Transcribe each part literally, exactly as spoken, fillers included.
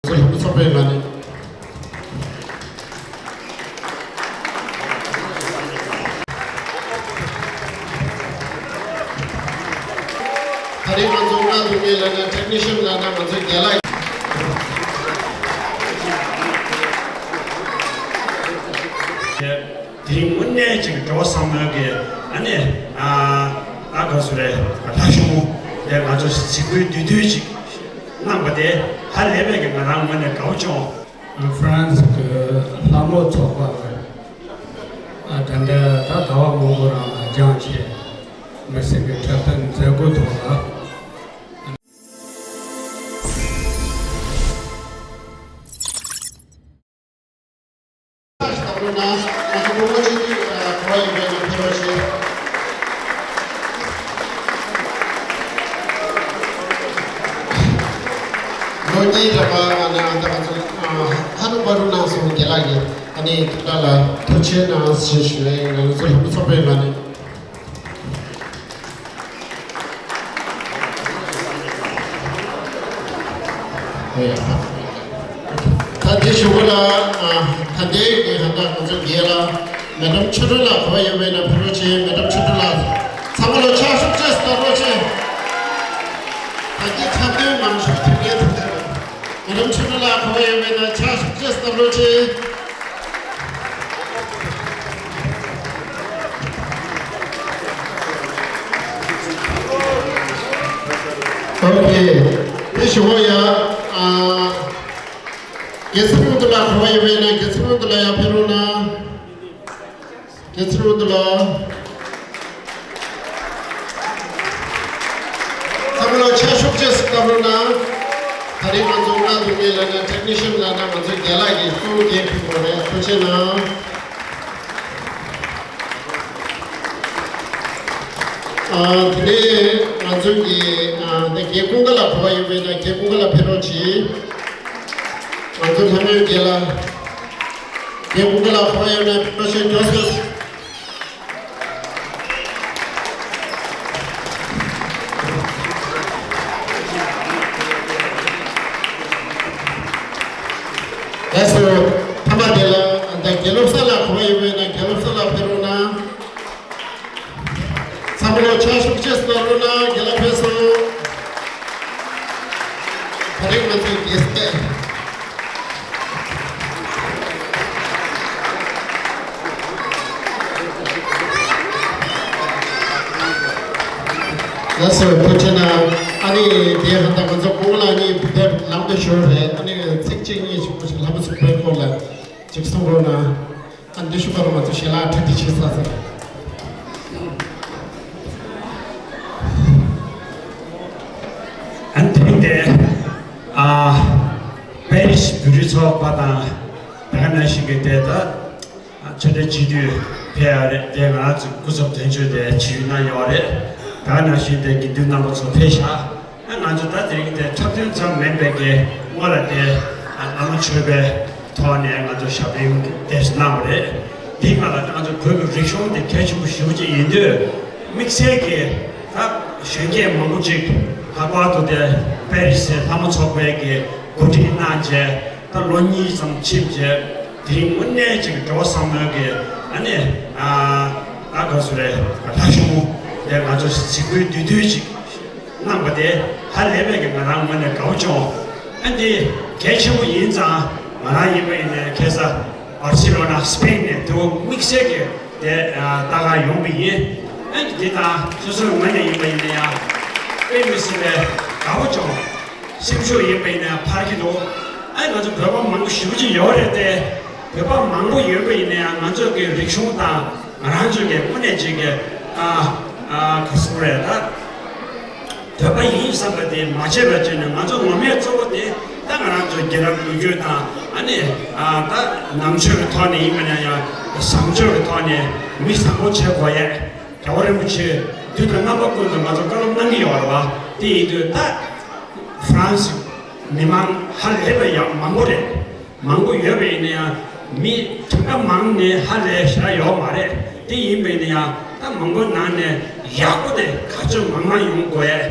ལྷན་ཚོགས་པའི་ངོས་ནས། ད་རེས་ང་ཚོ་མངགས་འདུག་མཁན་ལབ་ན་ཊེག་ནི་ཤན་ལབ་ན་ང་ཚོ་རྒན་ལགས། དེ་རིང་དངོས་གནས་ཅིག་འགྲོ་བསམ་མོད་ཀྱི་ཨ་ནི་ཨ་ཨ་ག་སུ་རེད། ལྷ་གཞུང་དེ་ང་ཚོ་གཟིགས་འབུལ་བསྡུས་བསྡུས་ཅིག་གནང་པ་དེ་ཧ་ལས་པའི་གི་ང་རང་ངོས་ནས་དགའ་བོ་བྱུང་། ཧྥ་རན་སི་གི་ལྷ་མོ་ཚོགས་པ་གི་ཨ་ད་ལྟ་ད་ཟླ་བ་མང་པོ་རིང་ལ་སྦྱངས་བྱས་མི་སེར་གི་འཁྲབ་སྟོན་མཛད་སྒོའི་ཐོག་ལ། ལོ་གཉིས་རག་པ་ཨ་ནི་ཨ་ད་ང་ཚོ་ཧ་རུ་བ་རུ་གནང་སོང་། རྒན་ལགས་ཀྱིས་ཨ་ནི་ད་ལ་ཐུགས་རྗེ་གནང་ཞེས་ཞུ་ཡ་ཡིན། ང་ཚོ་ལྷ་མོ་ཚོགས་པའི་ངོས་ནས། ད་དེ་ཞུ་གི་ལ། ད་ལྟའི་གི་ཧན་ད་ང་ཚོ་རྒན་ལགས་མེ་ཌམ་ཆོས་སྒྲོན་ལགས་ག་པར་ཡོད་པ་ཡིན་ན་ཕེབས་རོགས་བྱེད། མེ་ཌམ་ཆོས་སྒྲོན་ལགས་ཚང་མ་ལ་ཕྱག་ཤུགས་ཆེ་སྟོན་རོགས་བྱེད། ད་ལྟའི་འཁྲབ་སྟོན་མང་ཤོས་ཐུགས་རྗེ་ཐུགས་རྗེ། མེ་ཌམ་ཆོས་སྒྲོན་ལགས་ག་པར་ཡོད་པ་ཡིན་ན་ཕྱག་ཤུགས་ཆེ་སྟོན་རོགས་བྱེད། ཨོ་ཁེ། དེ་ཞུ་བ་ཡ། ཨ། རྒྱལ་ཚབ་མངོན་བརྗོད་ལགས་ག་པར་ཡོད་པ་ཡིན་ན་རྒྱལ་ཚབ་མངོན་བརྗོད་ལགས་ཡར་ཕེབས་རོགས་གནང་། རྒྱལ་ཚབ་མངོན་བརྗོད་ལགས། ཚང་མ་ལ་ཕྱག་ཤུགས་ཆེ་སྟོན་རོགས་གནང་། ད་རེས་ང་ཚོ་མངགས་འདུག་མཁན་ལབ་ན་ཊེག་ནི་ཤན་ལབ་ན་ང་ཚོ་རྒན་ལགས་ཀྱིས་གཙོ་བོ་འགན་ཁུར་དགོས་རེད། ཐུགས་རྗེ་གནང་། ཨ། དེ་ནས་ང་ཚོ་གི་ཨ་ད་རྒན་ཀུན་དགའ་ལགས་ག་པར་ཡོད་པ་ཡིན་ན་རྒན་ཀུན་དགའ་ལགས་ཕེབས་རོགས་གྱིས། ང་ཚོ་ལྷ་མོའི་རྒན་ལགས། རྒན་ཀུན་དགའ་ལགས་ག་པར་ཡོད་ན་ཕེབས་རོགས་བྱེད། མགྱོགས་སེ། ལགས་སོ། མཐའ་མ་དེ་ལ་ད་དགེ་སློབ་གསར་ལགས་ག་པར་ཡོད་པ་ཡིན་ན་དགེ་སློབ་གསར་ལགས་ཕེབས་རོགས་གནང་། ཚང་མ་ལ་ཕྱག་ཤུགས་ཆེ་སྟོན་རོགས་གནང་། རྒན་ལགས་ཕེབས་སོང་། ད་རེས་ང་ཚོའི་དགེ་རྒན། ལགས་སོ། ཐུགས་རྗེ་གནང་། ཨ་ནི་དེ་ཧ་ད་ང་ཚོ་ཀུན་དགའ་ལགས་གཉིས་དེབ་ལམ་དུ་ཞུ་རེད། ཨ་ནི་ཚིག་གཅིག་གཉིས་ཞུ་བ་ཞིག་ལྷ་མོ་ཚོགས་པའི་སྐོར་ལ་ཅིག་གསུང་རོགས་གནང་། ཨ་འདི་ཞུ་བར་ང་ཚོ་ཞལ་ལག་ཁྲིད་དེ་ཕྱིན་ས་ཟེར། ཨ་འདི་དེ་ཨ་པེ་རིས་བོད་རིགས་ཚོགས་པ་དང་ད་ག་ནང་བཞིན་གྱི་དེ་ད་ཆོས་དད་སྤྱི་འཐུས་ཕེབས་ཡ་རེད། དེ་ང་རང་ཚོ་སྐུ་ཚབ་དོན་གཅོད་དེ་ཇུས་གནང་ཡོད་རེད། ད་ག་ནང་བཞིན་དེ་དགེ་འདུན་རྣམ་པ་ཚོ་ཕེབས་ཤག་ཨ་ང་ཚོ་ད་དེ་རིང་དེ་འཁྲབ་སྟོན་ཙམ་མིན་པའི་གི་སྔོན་ལ་དེ་ཨ་བླ་མ་མཆོད་པའི་ཐོག་ནས་ང་ཚོ་ཞབས་བརྟན་དེ་གནང་བ་རེད། འདིའི་སྒང་ལ་ང་ཚོ་བོད་ཀྱི་རིག་གཞུང་དེ་གལ་ཆེན་པོ་ཞེ་པོ་ཅིག་ཡིན་དུས་དམིགས་བསལ་གྱི་ད་གཞོན་སྐྱེས་མང་པོ་ཅིག་ལྷག་པར་དུ་དེ་པེ་རི་སི་ལྷ་མོ་ཚོགས་པའི་གི་གོ་སྒྲིག་གནང་བྱས་ད་ལོ་གཉིས་ཙམ་ཕྱིན་བྱས་དེ་རིང་དངོས་གནས་ཅིག་འགྲོ་བསམ་མོད་ཀྱི་ཨ་ནི་ཨ་ཨ་ག་སུ་རེད། ལྷ་གཞུང་དེ་ང་ཚོ་གཟིགས་འབུལ་བསྡུས་བསྡུས་ཅིག་གནང་པ་དེ་ཧ་ལས་པའི་གི་ང་རང་ངོས་ནས་དགའ་བོ་བྱུང་། ཨ་འདི་གལ་ཆེན་པོ་ཡིན་ཙང་ང་རང་ཡིན་པ་ཡིན་ནའི་ཁ་སང་བར་སི་ལོ་ན་སི་པེན་ནས་དེ་བོ་དམིགས་བསལ་གྱི་དེ་ལྟ་ག་ཡོང་པ་ཡིན། ཨ་འདི་དང་སོ་སོའི་ངོས་ནས་ཡིན་པ་ཡིན་ན་ཡང་དཔེ་མི་སྲིད་པའི་དགའ་བོ་བྱུང་། སེམས་ཤུགས་ཡིན་པ་ཡིན་ན་ཡང་འཕར་གྱི་འདུག་ཨ་ང་ཚོ་བོད་པ་མང་པོ་ཞེ་པོ་ཅིག་ཡོད་རེད་དེ། བོད་པ་མང་པོ་ཡོད་པ་ཡིན་ན་ཡང་ང་ཚོ་གི་རིག་གཞུང་དང་ང་རང་ཚོ་གི་དངོས་གནས་ཅིག་གི་ཨ་ཨ་ག་སུ་རེད་ད། བོད་པ་ཡིན་བསམ་པ་དེ་མ་བརྗེད་པ་བྱས་ནས་ང་ཚོ་ངོ་མས་གཙོ་བོ་དེ་ད་ང་རང་ཚོ་རྒྱལ་རབས་ལོ་རྒྱུས་དང་ཨ་ནི་ཨ་ད་ནང་ཆོས་ཀྱི་ཐོག་ནས་ཡིན་པ་ན་ཡང་བཟང་སྤྱོད་ཀྱི་ཐོག་ནས་མི་བཟང་པོ་བྱེད་དགོས་ཡས་རྒྱལ་བ་རིན་པོ་ཆེ་དུས་དང་རྣམ་པ་ཀུན་ཏུ་ང་ཚོ་བཀའ་སློབ་གནང་གི་ཡོད་རེད་བ། དེ་ཡིན་དུས་ད་ཧྥ་རན་སི་མི་མང་ཧ་ལས་པ་ཡང་མང་པོ་རེད། མང་པོ་ཡོད་པ་ཡིན་ན་ཡང་མི་གྲངས་ཀ་མང་ནས་ཧ་ལས་ཞེ་དྲག་ཡོད་མ་རེད། དེ་ཡིན་པ་ཡིན་ན་ཡང་ད་མང་པོའི་ནང་ནས་ཡག་པོ་དེ་ག་ཚོད་མང་མང་ཡོང་དགོས་ཡས་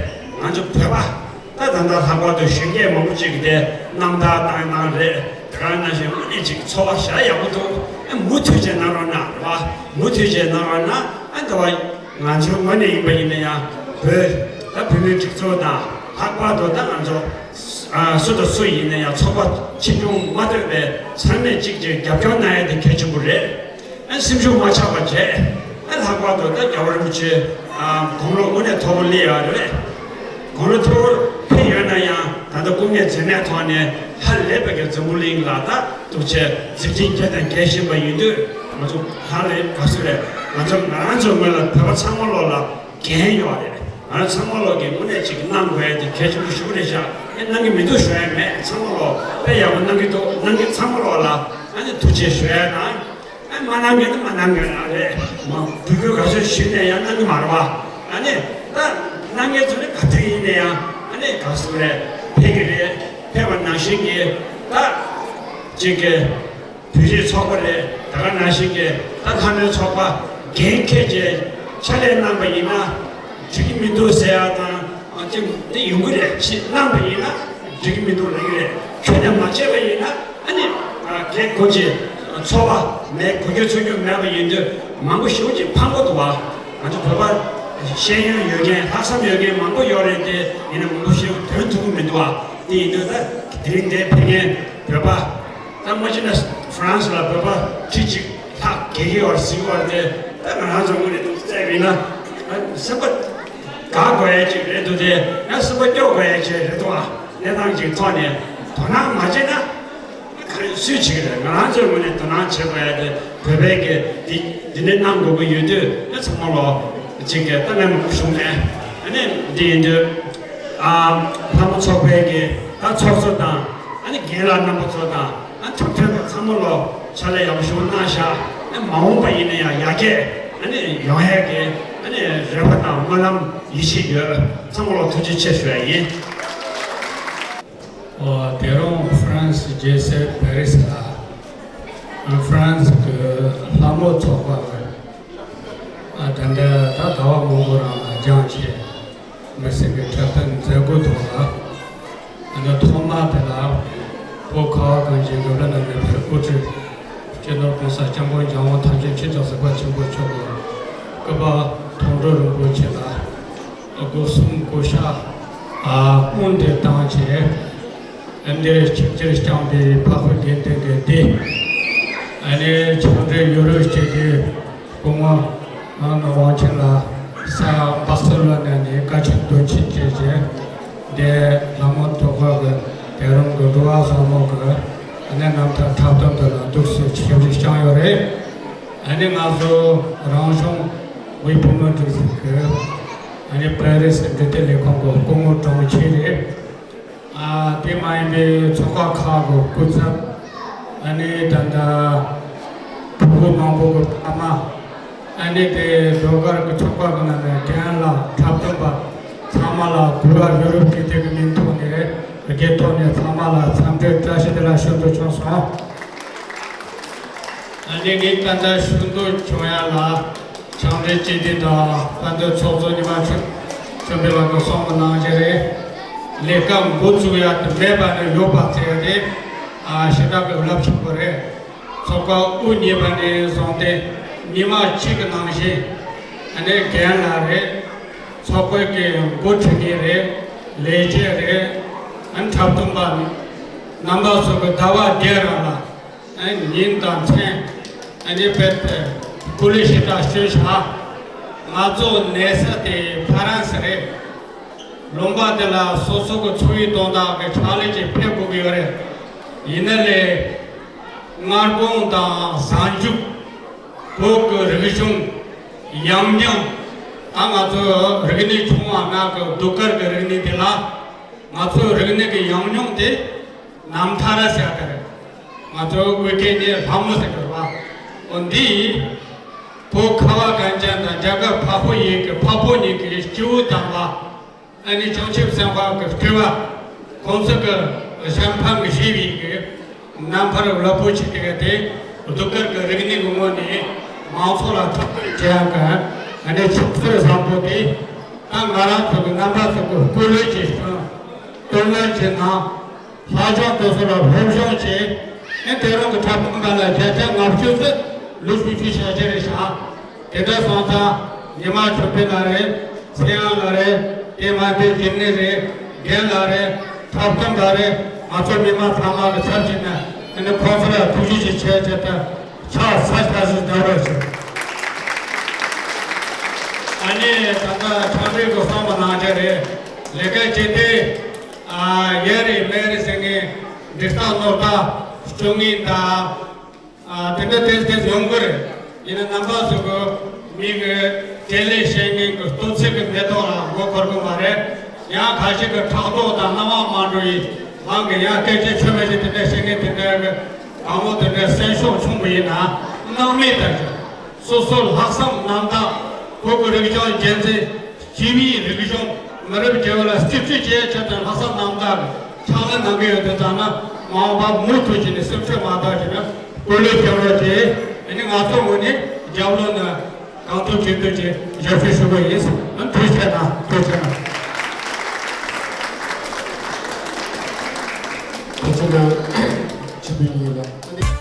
ང་ཚོ་བོད་པ་ ད་ད་ལྟ་ལྷག་པར་དུ་གཞོན་སྐྱེས་མང་པོ་ཅིག་གིས་དེ་རྣམ་ཐར་བཏང་བཏང་རེད། དེ་ག་ནང་བཞིན་དངོས་གནས་ཅིག་ཚོར་བ་ཞེ་དྲག་ཡག་པོ་འདུག་ཨ་མུ་མཐུད་བྱས་གནང་རོགས་གནང་རེད་བ། མུ་མཐུད་བྱས་གནང་རོགས་གནང་། ཨ་འདི་བ་ང་ཚོའི་ངོས་ནས་ཡིན་པ་ཡིན་ན་ཡང་བོད་ད་བོད་མིའི་སྒྲིག་འཛུགས་དང་ལྷག་པར་དུ་ད་ང་ཚོ་ཨ་སུ་དང་སུ་ཡིན་ན་ཡང་ཚོགས་པ་ཆེ་ཆུང་མ་ལྟོས་པའི་ཚང་མས་གཅིག་གཅིག་རྒྱབ་སྐྱོར་གནང་ཡ་དེ་གལ་ཆེན་པོ་རེད། ཨ་སེམས་ཤུགས་མ་ཆག་པ་བྱས། ཨ་ལྷག་པར་དུ་ད་རྒྱལ་བ་རིན་པོ་ཆེ་ཨ་དགུང་ལོ་དངོས་གནས་མཐོ་པོ་སླེབས་ཡོད་རེད། དགུང་ལོ་མཐོ་པོ་ཕེབས་ཡོད་ན་ཡང་ད་ལྟ་སྐུ་ངལ་འཛེམས་མེད་ཐོག་ནས་ཧ་ལས་པའི་གི་འཛམ་བུ་གླིང་ལ་ད་ཐུགས་རྗེ་མཛུབ་སྟོན་རྒྱས་དང་རྒྱས་བཞིན་པ་ཡིན་དུས་ང་ཚོ་ཧ་ལས་དགའ་བསུ་རེད། ང་ཚོ་ང་རང་ཚོའི་ངོས་ལ་བོད་པ་ཚང་མ་ལོག་ལ་འགན་ཡོད་རེད། ང་རང་ཚང་མ་ལོག་གི་དངོས་གནས་ཅིག་གནང་དགོས་ཡ་དེ་གལ་ཆེན་པོ་ཞེ་པོ་རེད་ཤག་ཨེ་གནང་གི་མི་འདུག་ཞུ་ཡ་མེད། ཚང་མ་ལོག་དཔེ་ཡག་པོ་གནང་གི་འདུག་གནང་གི་ཚང་མ་ལོག་ལ་ཨ་ནི་ཐུགས་རྗེ་ཆེ་ཞུ་ཡ་དང་། ཨ་མ་གནང་མཁན་ནི་མ་གནང་མཁན་རང་རེད། མ་འབོད་སྐུལ་ག་ཚོད་ཞུས་ནས་ཡང་གནང་གི་མ་རེད་བ། ཨ་ནི་ད་གནང་མཁན་ཚོ་ནི་ག་དུས་ཡིན་ན་ཡང་ཨ་ནི་ག་ཚོད་རེད་ཕེབས་ཀྱི་རེད། ཕེབས་པ་ནང་བཞིན་གྱི་ད་ཅིག་གི་བོད་རིགས་ཚོགས་པ་རེད། ད་ག་ནང་བཞིན་གྱི་ད་ལྷ་མོའི་ཚོགས་པ་འགན་འཁྱེར་བྱས་ཕྱག་ལས་གནང་པ་ཡིན་ན་འགྲིག་གི་མི་འདུག་ཟེར་ཡ་དང་། ཨ་ཅེ་འདི་ཡོང་གི་རེད། ཅེས་གནང་བ་ཡིན་ན་འགྲིག་གི་མི་འདུག་ལབ་ཀྱི་རེད། ཁྱོད་ཀྱང་མ་བྱས་པ་ཡིན་ན་ཨ་ནི་ཨ་གལ་གོ་ཅེས་ཚོར་བ་མེད། གོ་རྒྱུ་ཚོར་རྒྱུ་མེད་པ་ཡིན་དུས་མང་པོ་ཞེ་པོ་ཅིག་ཕངས་པོ་འདུག་བ། ང་ཚོ་བོད་པ་ཤེས་ཡོན་ཡོད་མཁན་ལྷག་བསམ་ཡོད་མཁན་མང་པོ་ཡོད་རེད་དེ། ཡིན་ན་མང་པོ་ཞེ་པོ་དོན་ཐུབ་ཀྱི་མི་འདུག་བ། དེ་ཡིན་དུས་ད་དེ་རིང་འདིར་ཕེབས་མཁན་བོད་པ་ད་མ་གཞི་ན་ཧྥ་རན་སི་ལ་བོད་པ་ཁྲི་གཅིག་ལྷག་བརྒལ་གྱི་ཡོད་རེད་ཟེར་གྱི་ཡོད་རེད་དེ། ད་ང་རང་ཚོ་ངོས་ནས་འདུག་བལྟས་པ་ཡིན་ན་སེམས་པ་དགའ་དགོས་ཡ་ཅིག་རེད་འདུག་སྟེ། ཡང་སེམས་པ་སྐྱོ་དགོས་ཡ་ཅིག་རེད་འདུག་ཨ། གནས་སྟངས་ཅིག་ཐོག་ནས་དོ་སྣང་མ་བྱས་ན་ག་རེ་སུས་བྱེད་ཀྱི་རེད། ང་རང་ཚོའི་ངོས་ནས་དོ་སྣང་བྱེད་དགོས་ཡ་དེ་བོད་པའི་གི་འདི་འདི་ནས་གནང་དགོས་ཀྱི་ཡོད་དུས། ཨ་ཚང་མ་ལོག་ཅིག་གི་ལྟ་ངན་མང་པོ་བྱུང་མེད། ཨ་ནི་འདི་ཡིན་དུས་ཨ་ལྷ་མོ་ཚོགས་པའི་གི་ད་ཚོགས་གཙོ་དང་། ཨ་ནི་རྒན་ལགས་རྣམ་པ་ཚོ་དང་། ཨ་ཐུགས་མཐུན་པ་ཚང་མ་ལོག་ཕྱག་ལས་ཡག་པོ་ཞིག་གནང་ཤག་ཨ་མ་འོངས་པ་ཡིན་ན་ཡང་ཡར་རྒྱས་ཨ་ནི་ཡོང་ཡས་ཀྱི་ཨ་ནི་རེ་བ་དང་སྨོན་ལམ་ཡིད་ཆེས་ཡོད། ཚང་མ་ལོག་ཐུགས་རྗེ་ཆེ་ཞུ་ཡ་ཡིན། ཨོ་དེ་རིང་ཧྥ་རན་སི་རྒྱལ་ས་པེ་རི་སི་ལ་ཧྥ་རན་སི་གི་ལྷ་མོ་ཚོགས་པ་གི་ཨ་ད་ལྟ་ད་ཟླ་བ་མང་པོ་རིང་ལ་སྦྱངས་བྱས། མི་སེར་གྱི་འཁྲབ་སྟོན་མཛད་སྒོ་ཐོག་ལ། ཨ་ནི་ཐོག་མ་དེ་ལ་བོད་ཁ་བ་གངས་ཅན་རིག་པ་ལ་གནས་པའི་དབུ་ཁྲིད་སྤྱི་ནོར་༸གོང་ས་༸སྐྱབས་མགོན་༸རྒྱལ་དབང་ཐམས་ཅད་མཁྱེན་ཅིང་གཟིགས་པ་ཆེན་པོ་མཆོག་གི་སྐུ་པར་མཐོང་གྲོལ་རིན་པོ་ཆེ་ལ་སྒོ་གསུམ་གོ་ཤ་སྔོན་དུ་བཏང་བྱས། ཨ་ནི་ཆིབས་བསྒྱུར་བསྐྱངས་པའི་འཕགས་པའི་དགེ་འདུན་གྱི་སྡེ། ཨ་ནི་ཆིབས་བསྒྱུར་ཡོ་རོབ་སྤྱི་དེ། སྐུ་ངོ་ཨ་ནི་དབང་ཆེན་ལགས་ས་སྦག་སུ་ལོན་ནས་ནས་བཀའ་ཆོས་དོན་ཆེན་བཅས་བྱས། དེ་ལྷ་མོ་ཐོག་ཁ་གི་དེ་རིང་གི་འགྲོ་བ་བཟང་མོ་གི་ཨ་ནི་རྣམ་ཐར་འཁྲབ་སྟོན་དེ་ལ་འདུག་སེ་ཆིབས་བསྒྱུར་བསྐྱངས་ཡོད་རེད། ཨ་ནི་ང་ཚོ་རང་གཞུང་དབུས་བོད་མིའི་སྒྲིག་འཛུགས་ཀྱི་ཨ་ནི་པེ་རི་སི་འབྲེལ་མཐུད་ལས་ཁུངས་ཀྱི་སྐུ་ངོ་དྲུང་ཆེ་རེད། ཨ་དེ་མ་ཡིན་པའི་ཚོགས་པ་ཁག་གི་སྐུ་ཚབ། ཨ་ནི་ད་ལྟ་ཕྲུ་གུ་མང་པོ་གི་ཕ་མ། ཨ་ནི་དེ་ཟློས་གར་གྱི་ཚོགས་པ་གི་ནང་ནས་རྒན་ལགས་འཁྲབ་སྟོན་པ་ཚང་མ་ལ་གུས་པ་ཡོ་རོབ་ཀྱི་དེ་གི་མིང་ཐོག་ནས་རྒྱལ་ཐོག་ནས་ཚང་མ་ལ་འཚམས་འདྲི་བཀྲ་ཤིས་བདེ་ལེགས་ཞུ་འདོད་བྱུང་སོང་། ཨ་ནི་ངས་ད་ལྟ་ཞུ་འདོད་བྱུང་ཡ་ལ། ཕྱག་འབྲེལ་སྤྱི་འཐུས་དང་དཔལ་ལྡན་ཚོགས་གཙོ་ཉི་མ་ཆོས་ཆོས་འཕེལ་ལགས་ཀྱིས་གསུངས་པ་ནང་བཞིན་རེད། ལས་ཀ་འགོ་བཙུགས་ཡ་དེ་མེད་པ་ནས་ཡོད་པ་བྱས་ཏེ། ཨ་ཞེ་དྲག་གི་རླབས་ཆེན་པོ་རེད། ཚོགས་པ་དབུ་བརྙེས་པ་ནས་བཟུང་སྟེ་ཉི་མ་གཅིག་གི་ནང་བཞིན། ཨ་ནི་རྒན་ལགས་རེད། ཚོགས་པའི་གི་འགོ་ཁྲིད་མཁན་རེད། ལས་བྱེད་རེད། ཨ་ནི་འཁྲབ་སྟོན་པ་རྣམ་པ་ཚོ་གི་ཟླ་བ་བརྒྱད་རང་ལ། ཨ་ཉིན་དང་མཚན། ཨ་ནི་བེད་དེ་སྐུ་ལས་ཞེ་དྲག་བསྐྱོན་བཞག་ང་ཚོ་གནས་ས་དེ་ཧྥ་རན་སི་རེད། ལུང་པ་དེ་ལ་སོ་སོ་གི་འཚོ་བའི་དོན་དག་གི་ཕྱག་ལས་ཅིག་ཕེབས་དགོས་ཀྱི་ཡོད་རེད། ཡིན་ན་ལས་སྔ་དགོང་དང་གཟའ་མཇུག་བོད་ཀྱི་རིག་གཞུང་ཡང་སྙིང་། ད་ང་ཚོ་རིག་གནས་ཆུང་བ་ནང་གི་ཟློས་གར་གྱི་རིག་གནས་དེ་ལ་ང་ཚོའི་རིག་གནས་ཀྱི་ཡང་སྙིང་དེ། རྣམ་ཐར་ཟེར་བ་དེ་རེད། ང་ཚོའི་དབུས་སྐད་ནས་ལྷ་མོ་ཟེར་གྱི་རེད་བ། འོ་འདི་ཡིས། བོད་ཁ་བ་གངས་ཅན་དང་རྒྱ་གར་འཕགས་པོ་ཡུལ་གྱི་འཕགས་པོ་གཉིས་ཀྱི་སྐྱེས་བུ་དམ་པ། ཨ་ནི་བྱང་ཆུབ་སེམས་དཔའ་གི་སྤྲུལ་པ། ཁོང་ཚོ་གི་གཞན་ཕན་གྱི་ཞི་བའི་གི་རྣམ་ཐར་རླབས་པོ་ཆེ་དེ་ག་དེ་ཟློས་གར་གྱི་རིག་གནས་ཀྱི་ངོས་ནས་མང་ཚོགས་ལ་འཁྲབ་སྟོན་བྱེད་ཡག་གི་ཨ་ནི་ཆུ་ཚོད་བཟང་པོ་དེ། ད་ང་རང་ཚོ་གི་རྣམ་པ་ཚོ་གི་སྐུ་ལུས་ཀྱི་སྟེང་། བཀའ་མོལ་བྱེད་ན། ལྷག་བྱུང་དེ་ཚོ་ལ་སློབ་སྦྱོང་བྱེད། ཨེ་དེ་རང་གི་འཁྲབ་སྟོན་ཁང་ལ་བརྒྱ་ཆ་ལྔ་བཅུ་ཙམ་ལོ་བཅུ་བཅུ་བྱ་རྒྱུ་རེད་ཤག་དེ་འདྲ་སོང་ཙང་ཉི་མ་ཆོས་འཕེལ་ལགས་རེད། ཚེ་དབང་ལགས་རེད། དེ་མ་ཟད་འཇིགས་མེད་རེད། རྒན་ལགས་རེད། འཁྲབ་སྟོན་པ་རེད། ང་ཚོ་མི་མང་ཚང་མ་གི་ཚབ་བྱས་ནས་ཨ་ནི་ཁོང་ཚོ་ལ་ཐུགས་རྗེ་ཆེ་ཞུ་ཆེད་དུ་ཕྱག་འཚལ་ཞུ་ཞུ་འདྲ་བོ་ཞིག་ཨ་ནི་ད་ལྟ་ཕྱག་འབྲེལ་གྱི་གསུངས་པ་ནང་བཞིན་རེད། ལས་ཀ་བྱེད་དུས་ཨ་ཡ་རེད་མེ་རེད་ཟེར་མཁན་འགྲིག་རྟགས་ནོར་རྟགས་སྐྱོན་ངན་དང་། ཨ་དེ་འདྲ་ཏོག་ཙམ་ཡོང་གི་རེད། ཡིན་ན་རྣམ་པ་ཚོ་གི་མི་གི་དྲིས་ལན་བཤད་མཁན་གྱི་ལྟོ་ཚད་ཀྱི་མེ་ཏོག་ལ་མགོ་འཁོར་གི་མ་རེད། ཡང་ཁ་ཤས་ཀྱི་ཕྲག་དོག་དང་སྣང་བ་མ་འགྲོ་ཡི་ལམ་གྱི་ཡང་སྐད་ཆ་ཆོ་མེད་ཅིག་དེ་འདྲ་བཤད་མཁན་དེ་འདྲ་གི་དང་པོ་དེ་འདྲ་སེམས་ཤུགས་ཆུང་བ་ཡིན་ན་སྣང་མེད་བཏང་རྒྱུ། སོ་སོའི་ལྷག་བསམ་རྣམ་དག་བོད་ཀྱི་རིག་གཞུང་རྒྱུན་འཛིན། སྤྱི་པའི་རིག་གཞུང་མི་རབས་རྒྱུན་ལ་སྐྱིད་སྤྱོད་བྱེད་ཆེད་དུ་ལྷག་བསམ་རྣམ་དག་གི་ཕྱག་ལས་གནང་གི་ཡོད་དེ་ཙང་ན་མ་འོངས་པ་མུ་མཐུད་བྱས་ནས་སེམས་ཤུགས་མ་དག་བྱས་ནས་སྐུ་ལས་བསྐྱོན་རོགས་བྱེད། ཨ་ནི་ང་ཚོ་ངོས་ནས་རྒྱབ་ལོགས་ནས་གང་ཐུབ་ཅི་ཐུབ་ཀྱིས་ཞབས་ཞུ་ཞུ་གི་ཡིན། ཨ་ཐུགས་རྗེ་གནང་། ཐུགས་རྗེ་གནང་། ཐུགས་རྗེ་གནང་། ཆེད་དུ་ཡིན་ལ།